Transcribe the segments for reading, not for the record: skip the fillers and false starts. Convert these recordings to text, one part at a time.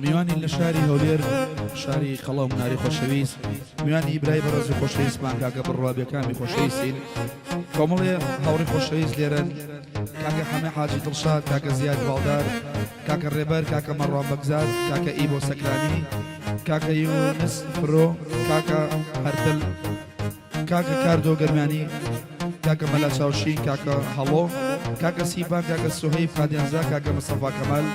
میوانی لە شاری هەولێر، شاری قەڵا و مناری خۆشەویست، میوانی برای بەڕێز و خۆشەویستمان کاکە بڕوا بێکامی خۆشەویستین. کۆمەڵێ هاوڕێی خۆشەویست لێرەن، کاکە حەمە حاجی دڵشاد، کاکە زیاد باڵدار، کاکە ڕێبەر، کاکە مەڕوان بەگزاد، کاکە ئیبۆ سەکرانی، کاکە یونس فرۆ، کاکە هەرتل، کاکە کاردۆ گەرمیانی، کاکە مەلا چاوشین، کاکە هەڵۆ، کاکە سیپان، کاکە سوهەیب قادیانزا، کاکە مستەفا کەمال،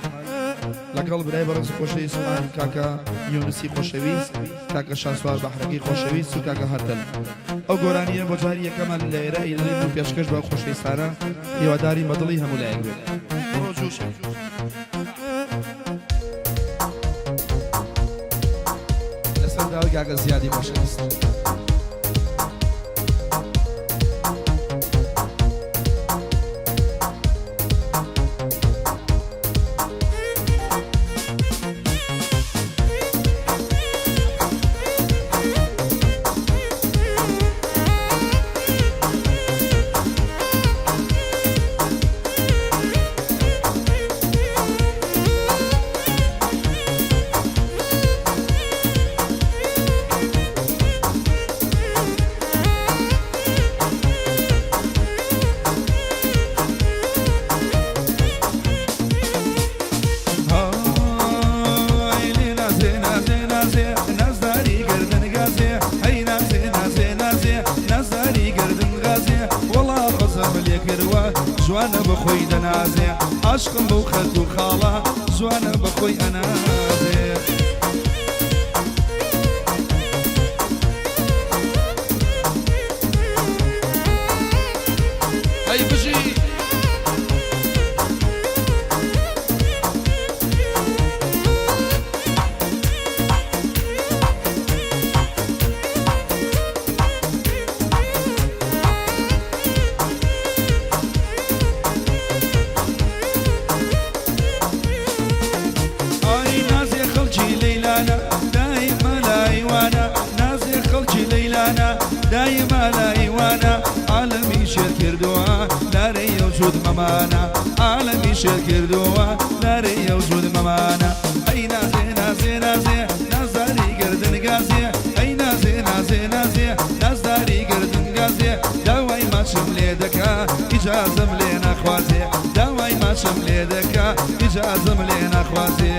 لەگەڵ برای بەڕێز و خۆشەویستمان کاکە یونسی خۆشەویست، کاکە شاسوار بەحرەکەی خۆشەویست و کاکە هەرتل. ئەو گۆرانییە بۆ جاری یەکەمە لە ئێرە ئەیڵێین و پێشکەش بە خۆشەویستانە، هیوادارین بە دڵی هەموو لایەک بێت. بڕۆ جووشە. لەسەر داوای کاکە زیادی خۆشەویست. جوانە بە خۆی دەنازێ عاشقم بەو خەت و خاڵە جوانە بە خۆی ئەنازێ. ئەی بژی. ئای نازێ خەڵکی لەیلانە دایمە لای وانە نازێ خەڵکی لەیلانە دایمە لای وانە عالەمی شێت کردووە لارەی ئەو جووت مەمانە عالەمی شێت کردووە لارەی ئەو جووت مەمانە ئەی نازێ نازێ نازێ نازداری گەردن گازێ ئەی نازێ نازێ نازێ نازداری گەردن گازێ داوای ماچم لێ دەکا ئیجازەم لێ ناخوازێ داوای ماچم لێ دەکا ئیجازەم لێ ناخوازێ.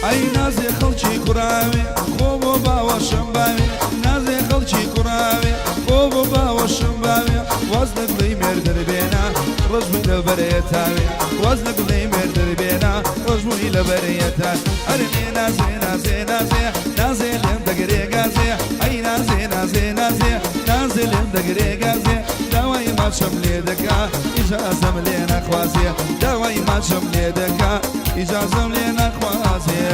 ئەی نازێ خەڵکی کوڕاوێ خۆ بۆ باوەشم باوێ نازێ خەڵکی کوڕاوێ خۆ بۆ باوەشم باوێ واز لە گوڵی مێردر بێنە ڕەش بووی لە بەرەیەتاوێ واز لە گوڵی مێردر بێنە ڕەش بووی لە بەرەیەتا ئەرێ نازێ نازێ نازێ نازێ لێم دەگرێ گازێ ئەی نازێ نازێ نازێ نازێ لێم دەگرێ گازێ داوای ماچم لێ دەکا ئیجازەم لێ ناخوازێ داوای ماچم لێ دەکا ئیجازەم لێ ناخوازێ.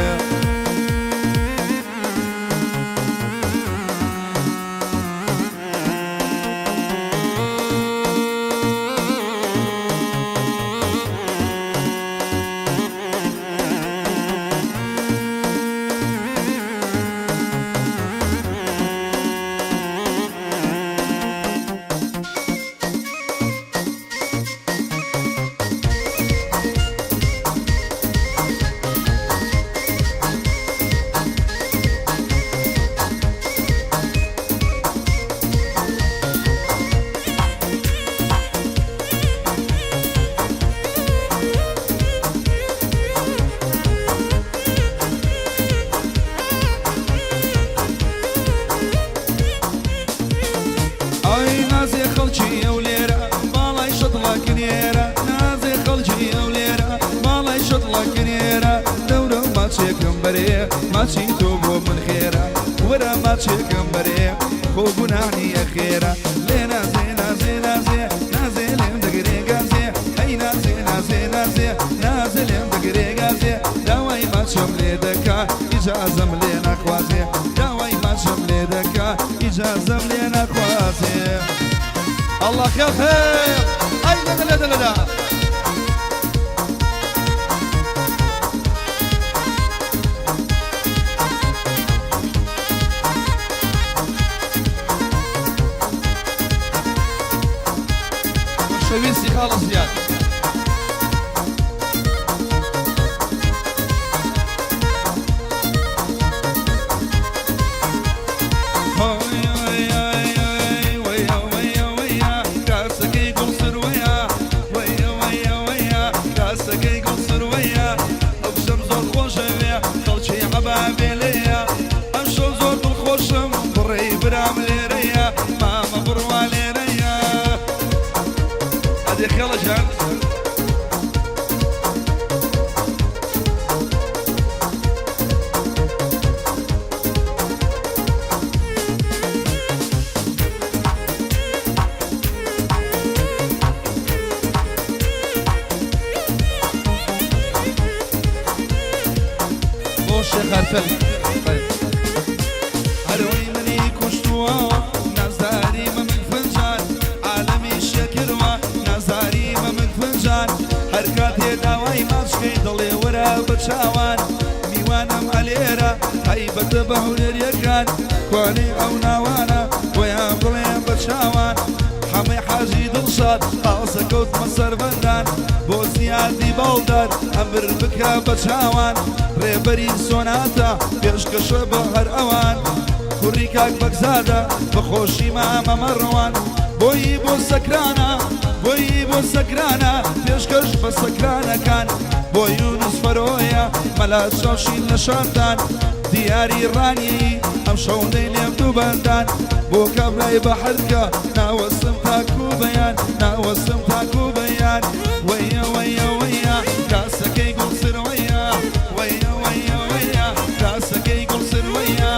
ئای نازێ خەڵکی هەولێرە باڵای شەتڵە کنێرە نازێ خەڵکی هەولێرە باڵای شەتڵە کنێرە دەورە ماچێکم بەرێ ماچی تۆ بۆ من خێرە وەرە ماچێکم بەرێ خۆ گوناه نییە خێرە لێ نازێ نازێ نازێ نازێ لێم دەگرێ گازێ ئەی نازێ نازێ نازێ نازێ لێم دەگرێ گازێ. ئیجازەم لێ ناخوازێ. ئەڵڵا خێڵ خێڵ ئەی لەدە لەدە لەدە. خۆشەویستی خاڵە زیاد. کاسەکەی گوڵ سروەیە وەیە وەیە وەیە کاسەکەی گوڵ سروەیە ئەو کچەم زۆر خۆشەوێ خەڵکی عەبابێلەیە ئەمشەو زۆر دڵخۆشم بڕێی برام لێرەیە مامە بڕوا لێرەیە ئەدێ خێڵە جان. بۆ شێخ ئەرفەل هەرەوەی منی کوشتووە نازداری مەمک فنجان عالەمی شێکردوە نازداری مەمک فنجان هەر کاتێ داوای ماچکەی دڵێ وەرە بە چاوان میوانم ئەلێرە تایبەتە بە هەولێریەکان کوانێ ئەو ناوانە بۆیان بڵێم بە چاوان حەمەی حاجی دڵشاد تازە کەوتمە سەربەندان بۆ زیادی باڵدار ئەمر بکە بە چاوان ڕێبەری سۆناتە پێشکەشە بە هەر ئەوان کوڕی کاک بەگزادە بە خۆشی مامە مەڕوان بۆیی بۆ سەکرانە بۆیی بۆ سەکرانە پێشکەش بە سەکرانەکان بۆ یونس فەرۆیە مەلا چاوشین لە شاندان دیاری ڕانیەیی ئەمشەو دەینێم دوو بەندان بۆ کابرای بەحرکە ناوەستم تاکو بەیان ناوەستم تاکو بەیان وەیە وەیە وەیە کاسەکەی گوڵ سروەیە وەیە وەیە وەیە کاسەکەی گوڵ سروەیە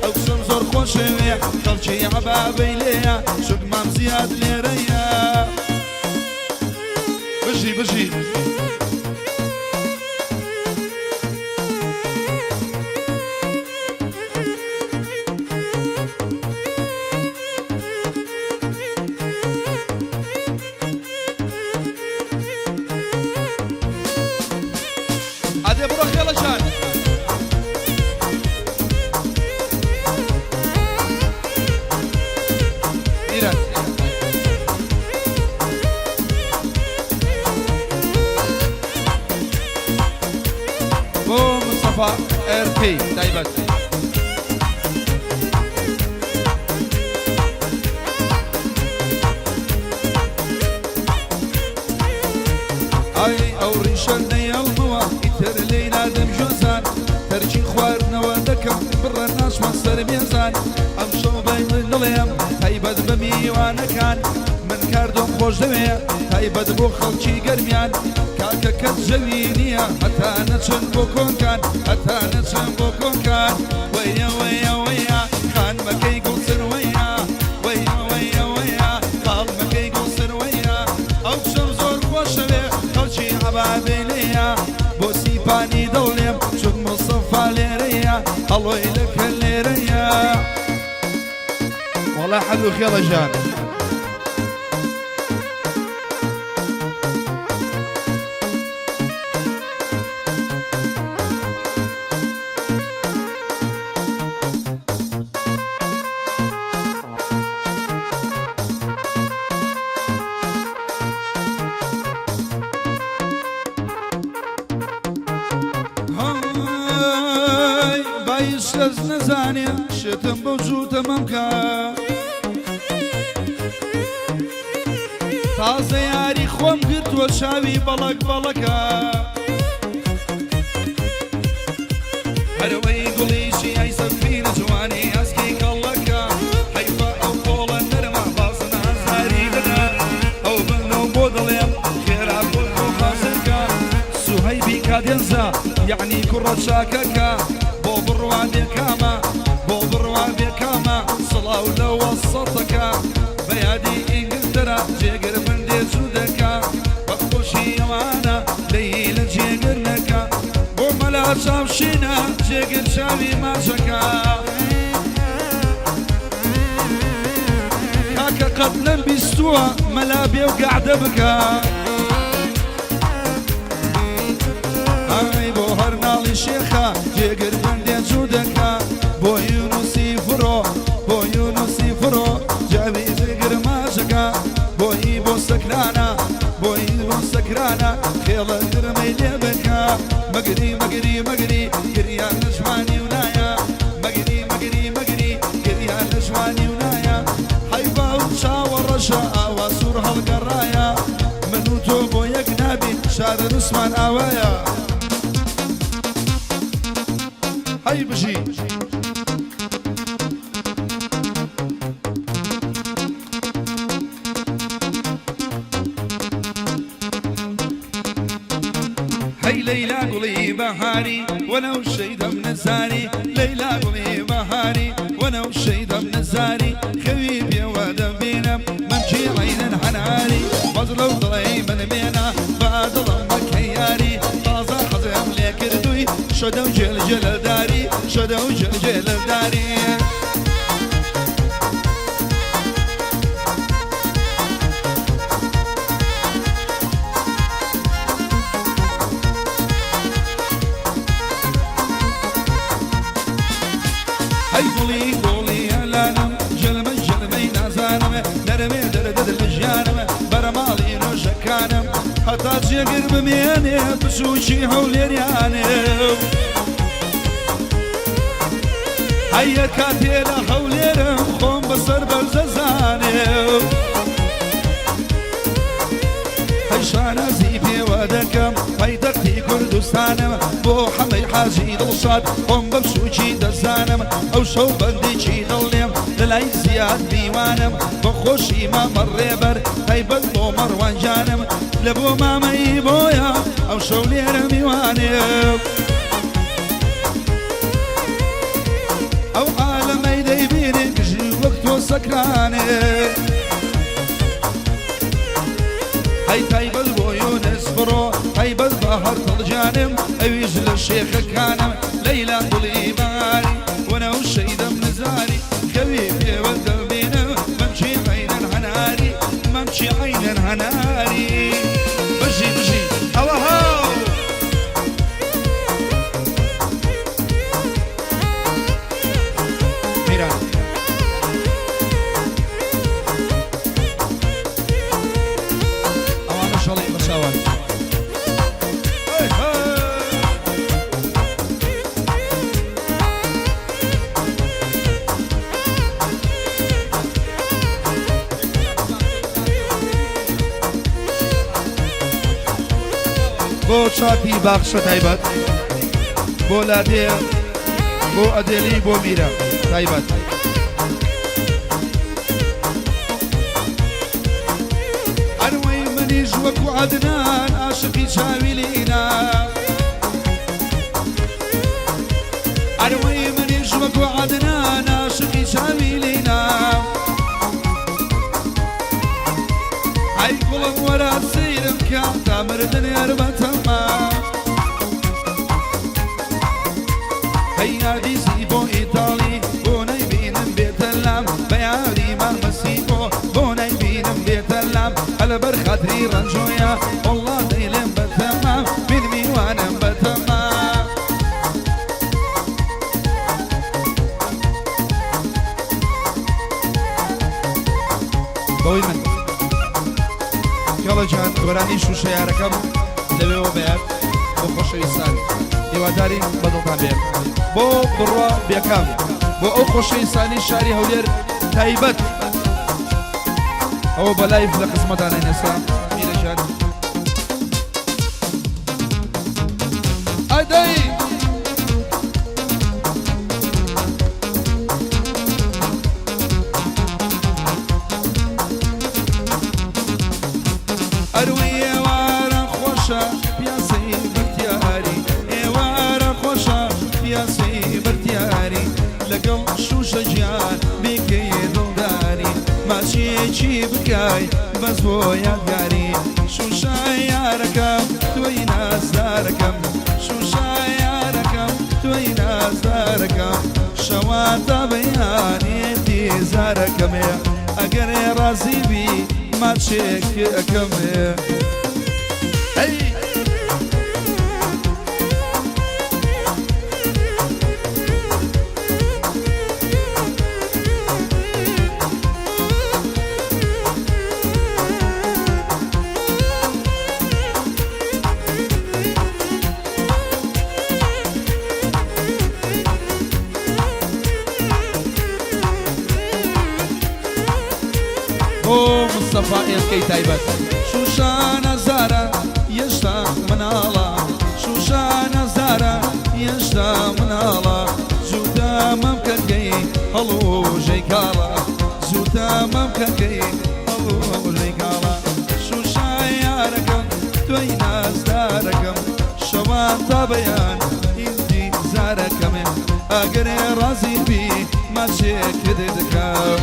ئەو کچەم زۆر خۆشەوێ خەڵکی عەبابەی لێیە چونک مام زیاد لێرەیە بژی بژی. ئەدێ بڕۆ خێڵەکان. میران. بۆ مستەفا RP تایبەت. ئای ئەو ڕیشە نەیەڵمەوە ئیتر لێی نادەم گوێزان تەرکی خواردنەوە دەکەم بڕە ناچمە سەر مێزان ئەمشەو بەی دڵێم تایبەت بە میوانەکان من کاردۆم خۆش دەوێ تایبەت بۆ خەڵکی گەرمیان کاکە کەس جەوی نییە هەتا نەچن بۆ کۆنکان هەتا نەچن بۆ کۆنکان وەیە وەیە وەیە خانمەکەی گوڵ سروەیە وەیە وەیە وەیە خاڵمەکەی گوڵ سروەیە ئەو کچەم زۆر خۆشەوێ خەڵکی عەبابێلەیە بۆ سیپانی دڵێم چون مستەفا لێرەیە هەڵۆی لەکە لێرەیە. وەڵا حەد و خێڵە ژان. هەی بایش کەس نەزانێ شتم بەو جووتە مەمکە تازە یاری خۆم گرتووە چاوی بەڵک بەڵەکە هەرەوەی گوڵیشی ئەی سەفینە جوانی ئەسکی کەڵەکە حەیفە ئەو قۆڵە نەرمە بازنە هەزاری دەدا ئەو بنەو بۆ دەڵێم خێرا خۆت بۆ حازرکە سوهەیبی کادێنزا یەعنی کوڕە چاکەکە بۆ بڕوا بێکامە بۆ بڕوا بێکامە سڵاو لە وەسەتەکە بە یادی ئینگلتەرا جێگر من دێ جوودەکە بە خۆشی ئەوانە لێی لە جێگر نەکا بۆ مەلا چاوشینە جێگر چاوی ماچەکە. کاکە قەت نەمبیستووە مەلا بێ و گەعدە بکا. ئای بۆ هەر ناڵی شێخە جێگر بەندێ جوو دەکا. بۆ یونسی فڕۆ بۆ یونسی فڕۆ جاوی جێگر ماچەکە. بۆی بۆ سەکرانە بۆی بۆ سەکرانە خێڵە گرمەی لێ بکا. مەگری مەگری مەگری گریان لە جوانی و نایە. مەگری مەگری مەگری گریان لە جوانی و نایە. حەیفا و چاوە ڕەشە ئاوا سوور هەڵگەڕایە. من و تۆ بۆ یەک نابین چارەنووسمان ئاوایە. هەی بژی. هەی لەیلا گوڵی بەهاری وەنەوشەی دەم نزاری. لەیلا گوڵی بەهاری وەنەوشەی دەم نزاری. خەوی پێوە دەبینم مەمکی عەینەن هەناری. بەزڵە و دڵەی من بێنە با دڵم بکەی یاری. تازە حەزم لێ کردووی شەدە و جێل جێلە داری. شەدە و جێل جێلە داری. هەی گوڵی گوڵی هەلانم جلمە جلمەی نازانم. نەرمێ دەردت لە ژیانم بەرە ماڵی نۆشەکانم. هەتا جێگر بمێنێ بچووکی هەولێریانێ. هەیە کاتێ لە هەولێرم خۆم بەسەر بەرزەزانێ. هەی شانازی پێوە دەکەم پایتەختی کوردستانم. بۆ حەمەی حاجی دڵشاد خۆم بە بچووکی دەزانم. ئەو شەو بەندێکی دڵنێم لە لای زیاد میوانم. بە خۆشی مامە ڕێبەر تایبەت بۆ مەڕوان گیانم. لە بۆ مامەی بۆیە ئەو شەو لێرە میوانێ. ئەو عالەمەی دەیبینێ گژی وەک تۆ سەکرانێ. هەی تایبەت بۆ یونس بڕۆ تایبەت بە هەر دڵجانم. ئەویش لە شێخەکانم لەیلا گوڵی باری وەنەوشەی دەم نزاری. خەوی پێوە دەبینم مەمکی عەینەن هەناری. مەمکی عەینەن هەناری. بژی بژی ئەوە هاو. میران ئەوانە شەڵی بەچاوان. هەی هەی. بۆ چاپی باخچە تایبەت بۆ لادێ بۆ ئەدێلی بۆ میرە تایبەت. ئەروەی منیش وەکو عەدنان عاشقی چاوی لینا. ئەروەی منیش وەکو عەدنان عاشقی چاوی لینا. ئەی گوڵم وەرە سەیرم کە تا مردن هەر بەتەما. هەی یادیزی بۆ ئیتاڵی بۆ نەیبینم بێتە لام. بە یاری مامەسیبۆ بۆ نەیبینم بێتە لام. هەلەبەر خاتری ڕەنجۆیە وەڵڵا دەیڵێم بەتەما. من میوانم بەتەما. بەوەی من کەڵە جان گۆرانی شوشە یارەکەم لەوێوە بەیاد بۆ خۆشەویستان. هیوادارین بەدڵتان بێت. بۆ بڕوا بێکام بۆ ئەو خۆشەویستانی شاری هەولێر تایبەت ئەوە بە live لە خزمەتانە ئێستا میرەجان. ئەدەی ئەروی ئێوارە خۆشە پیاسەی بەختیاری. ئێوارە خۆشە پیاسەی بەختیاری. لەگەڵ شوشە گیان بیکەی دڵداری. ماچیەکی بکای بەس بۆ یادگاری. شوشە یارەکەم تۆی نازدارەکەم. شوشە یارەکەم تۆی نازدارەکەم. شەوان تا بەیانی ئینتیزارەکەمێ. ئەگەرێ ڕازی بی ماچێک ئەکەم هەی. بۆ مستەفا ئێسکەی تایبەت. شوشانە زارە یەشتا مناڵە شوشانە زارە یەشتا مناڵە زووتە مەمکەکەی هەڵوژەی کاڵە زووتە مەمکەکەی هەڵوژەی کاڵە شوشە یارەکەم تۆی نازدارەکەم شەوان تا بەیان ئینتیزارەکەمێ ئەگەرێ ڕازی بی ماچێکت دەکەم.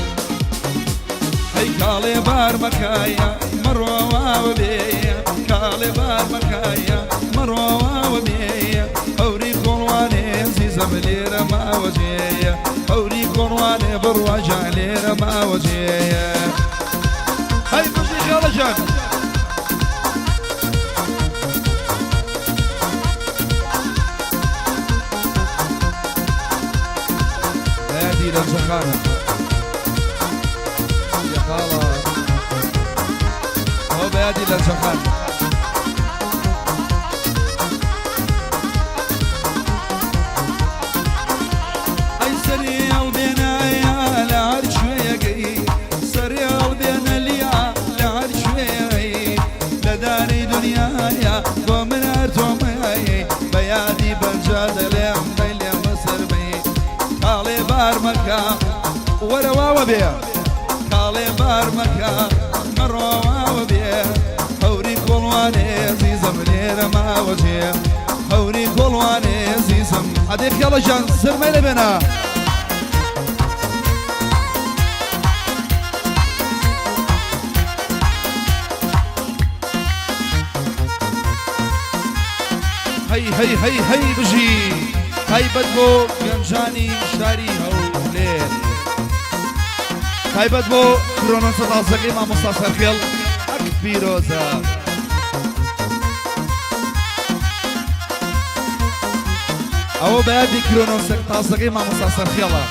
هەی کاڵێ بار مەکایە مەڕۆواوە بێیە کاڵێ بار مەکایە مەڕۆواوە بێیە هەوری کۆڵوانێ زیزەم لێرە ماوە جێیە هەوری کۆڵوانێ بڕواجان لێرە ماوە جێیە هەی بژی خێڵەجان. بەیادی لەنجەخانە یەخاڵە ئەوە بەیادی لەنجەخان. ئەی سەری هەڵبێنایە لە هەر کوێیەکەی سەری هەڵبێنە لیا لە هەر کوێیەی لە داری دنیایا بۆ من هەر تۆ مای بە یادی بەنجە دەڵێم دەی لێم بەسەر بەی کاڵێ بار مەکە وەرە واوە بێ کاڵێ بار مەکە مەڕۆ واوە بێ هەوری کۆڵوانێ زیزم لێرە ماوە جێ هەوری کۆڵوانێ زیزم ئەدێ خێڵە گیان زرمەی لێ بێنە. هەی هەی هەی هەی بژی تایبەت بۆ گەنجانی شاری هەولێر تایبەت بۆ کرۆنۆسە تازەکەی مامۆستا سەرخێڵ ئەک پیرۆزە. ئەوە بەیادی کرۆنۆسە تازەکەی مامۆستا سەرخێڵە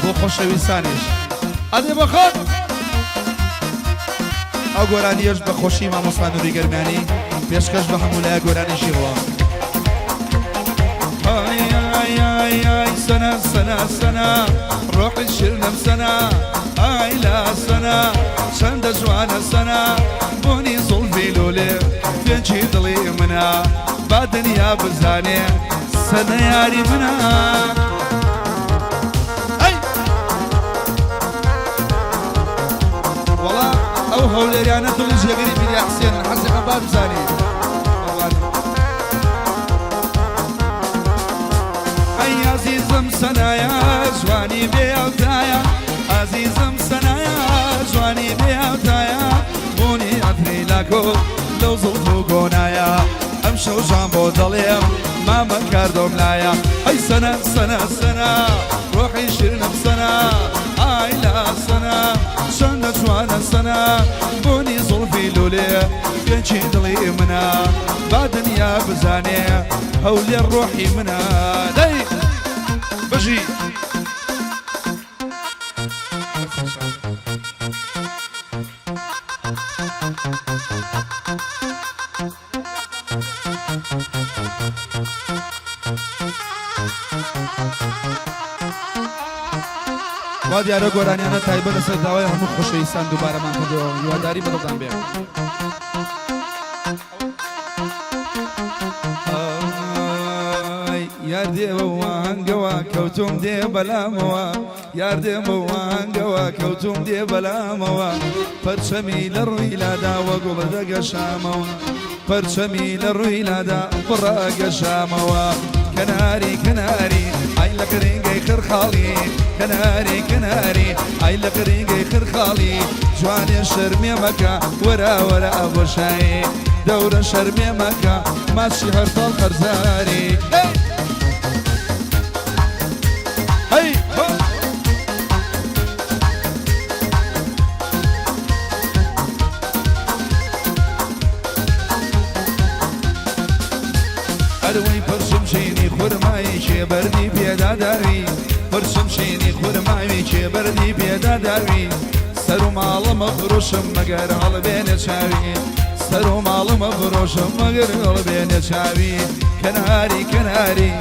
بۆ خۆشەویستانیش ئەدێ بەخۆت. ئەو گۆرانیەش بە خۆشی مامۆستا نوری گەرمیانی پێشکەش بە هەموو لایە گۆرانی ژیڕوە. ئای ئای ئای ئای سەنا سەنا سەنا ڕۆحی شیرنم سەنا ئای لا سەنا چەندە جوانە سەنا بۆنی زوڵفی لولێ فێنکی دڵی منە با دنیا بزانێ سەنە یاری منە. ئەی وەڵا ئەو هەولێریانە دڵی جێگری میریا حسێنن حەزەکەم باش بزانی ئەی ئازیزم سەنایە جوانی بێ ئەوتایە ئازیزم سەنایە جوانی بێ ئەوتایە بوونی عەتری لاکۆ لەو زوڵف و گۆنایە ئەم شەو ژان بۆ دەڵێم مامە کاردۆم لایە ئەی سەنە سەنە سەنە ڕۆحی شیرنم سەنە ئای لا سەنە چەندە جوانە سەنە بۆنی زوڵفی لولێ فێنکی دڵی منە با دنیا بزانێ هەولێر ڕۆحی منە دەی بژی. وا دیارە گۆرانیانە تایبەت لەسەر داوای هەموو خۆشەویستان دووبارەمان کردەوە هیواداری بەدڵتان بێ. یار دێوە وانگەوە کەوتوم دێ بەلامەوە یار دێمە وانگەوە کەوتوم دێ بەلامەوە پەرچەمی لە ڕووی لاداوە گوڵ دەگەشامەوە پەرچەمی لە ڕووی لادا بڕە گەشامەوە کەناری کەناری ئای لە قرینگەی خرخاڵی کەناری کەناری ئای لە قرینگەی خرخاڵی جوانێ شەرمێ مەکە وەرە وەرە بۆشایی دەورە شەرمێ مەکە ماچی هەرتاڵ قەرزاری هەی هەی. کێ بەردی پێدا داوی؟ پرچم شینی خورماوی کێ بەردی پێدا داوی؟ سەر و ماڵم ئەفرۆشم مەگەر هەڵبێنێ چاوی، سەر و ماڵم ئەفرۆشم مەگەر هەڵبێنێ چاوی. کەناری کەناری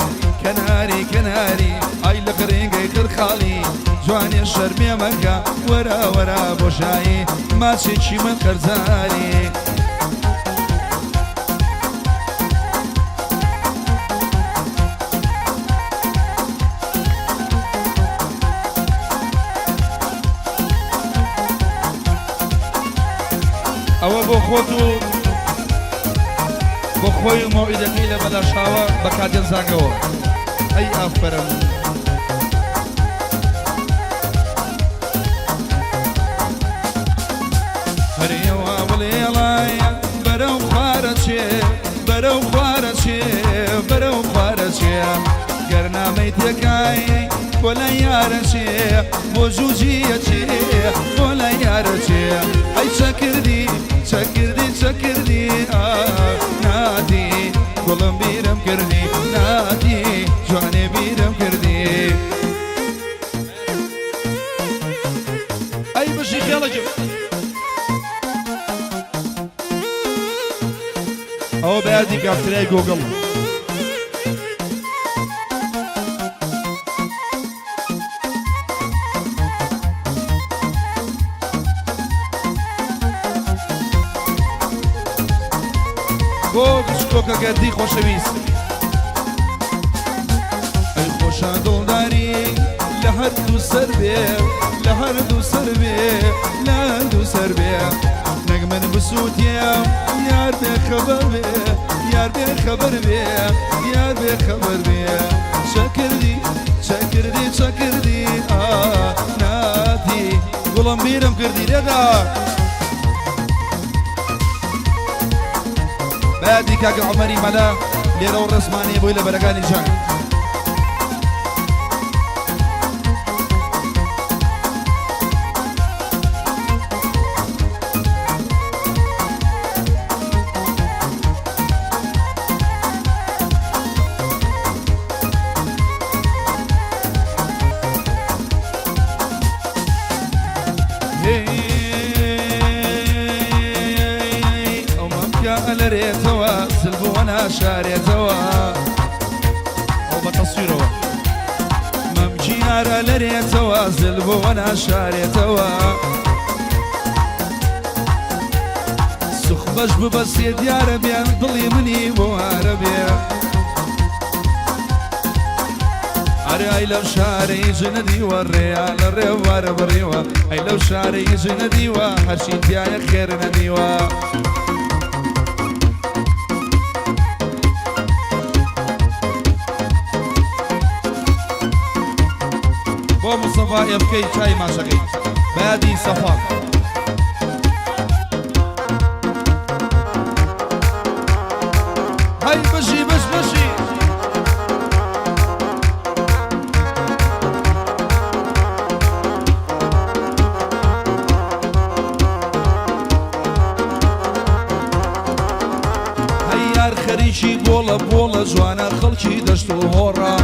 کەناری کەناری، ئای لە قرینگەی خرخاڵی، جوانێ شەرمێ مەکە، وەرە وەرە بۆ شایی، ماچێکی من قەرزاری. ئەوە بۆ خۆت و بۆ خۆی و مەوعیدەکەی لە بەلاشاوە بە کاتێن زانگەوە. ئەی ئافەرم. هەرێوا بڵێڵایە بەرەو خوارە چێ، بەرەو خوارە چێ، بەرەو خوارە چێ، گەر نامەی تێکای بۆ لای یارە چێ، بۆ جوجیە چێ، بۆ لای یارە چێ. ئەی چەکردی چەکردی چەکردی، نادی گوڵم بیرم کردی، نادی جوانێ بیرم کردی. ئەی بژی خێڵەکم. ئەوە بە یادی کافتریای گۆگڵ. بۆ گچکۆکە گەردی خۆشەویست. ئەی خۆشە دڵداری لە هەردوو سەر بێ، لە هەردوو سەر بێ، لە هەردوو سەر بێ، نەک من بسووتێم یار بێ خەبەر بێ، یار بێ خەبەر بێ، یار بێ خەبەر بێ. چەکردی چەکردی چەکردی، ئا نادی گوڵم بیرم کردی. لێدا بەیادی کاکە عومەری مەلا لێرە و ڕێزمانی بۆی لە بەرەکانی جەنگ. ئەو مەمکە ئەلەرێتەوە زل بۆ ناشارێتەوە، ئەو بە تەسویرەوە مەمکی یارە لەرێتەوە زل بۆ ناشارێتەوە. سوخبەش ببەسێ دیارە بێ، دڵی منی بۆ ئارە بێ. ئەرێ ئەی لەو شارەی ژنە دیوە، ڕێیا لە ڕێوارە بڕیوە، ئەی لەو شارەی ژنە دیوە، هەرچی تایە خێر نەدیوە. بۆ مستەفا ئێفکەی چای ماچەکەی بەیادی سەفا. هەی بژی بژ بژی. هەی یار خەریکی بۆڵە بۆڵە، جوانە خەڵکی دەشت و هۆڕە،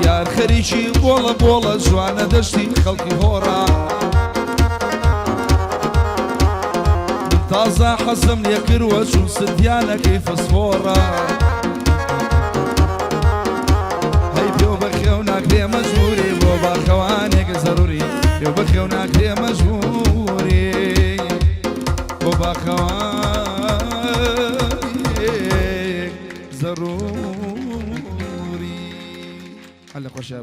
یار خەریکی بۆڵە بۆڵە، جوانە دەشتی خەڵکی هۆڕە. من تازە حەزم لێ کردوە چون ستیانەکەی فسفۆڕە. هەی پێو بەخێو ناکرێ مەجبوری، بۆ باخەوانێک زەروری، پێو بەخێو ناکرێ مەجبوری، بۆ باخەوانێک زەروری. هەر لە خۆشیان.